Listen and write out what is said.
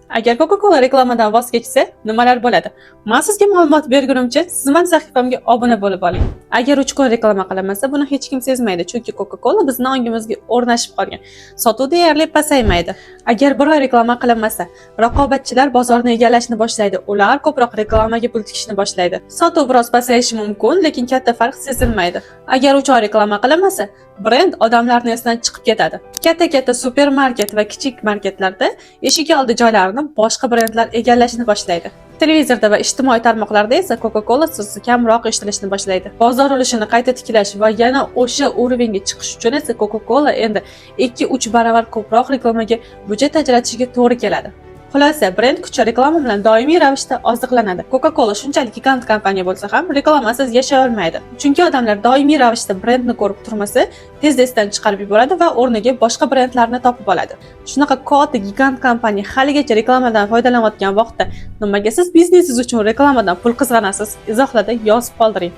Agar Coca-Cola reklamadan voz kechsa, nimalar bo'ladi? Men sizga ma'lumot bergunimcha, siz meni sahifamga obuna bo'lib oling. Agar 3 kun reklama qilinmasa, buni hech kim sezmaydi, chunki Coca-Cola bizni ongimizga o'rnashib qolgan. Sotuv deyarli pasaymaydi. Agar bir oy reklama qilinmasa, raqobatchilar bozorni egallashni boshlaydi. Ular ko'proq reklamaga pul tikishni boshlaydi. Sotuv biroz pasayishi mumkin, lekin katta farq sezilmaydi. Agar 3 oy reklama qilinmasa, brend odamlarni esidan chiqib ketadi. Katta-katta supermarket va kichik marketlarda eshik oldi joylarini boshqa brendlar egallashni boshlaydi. Televizorda va ijtimoiy tarmoqlarda esa Coca-Cola so'zi kamroq eshitilishni boshlaydi. Bozor ulushini qayta tiklash va yana o'sha уровень ga chiqish uchun esa Coca-Cola endi 2-3 baravar ko'proq reklamaga byudjet ajratishiga to'g'ri keladi. Xulosa, brend kuchi reklama bilan doimiy ravishda oziqlanadi. Coca-Cola shunchalik gigant kompaniya bo'lsa ham, reklamasiz yashay olmaydi. Chunki odamlar doimiy ravishda brendni ko'rib turmasa, tezda esdan chiqarib yuboradi va o'rniga boshqa brendlarni topib oladi. Shunaqa katta gigant kompaniya haligacha reklamadan foydalanayotgan vaqtda nimaga siz biznesingiz uchun reklamadan pul qizg'anasiz? Izohlarda yozib qoldiring.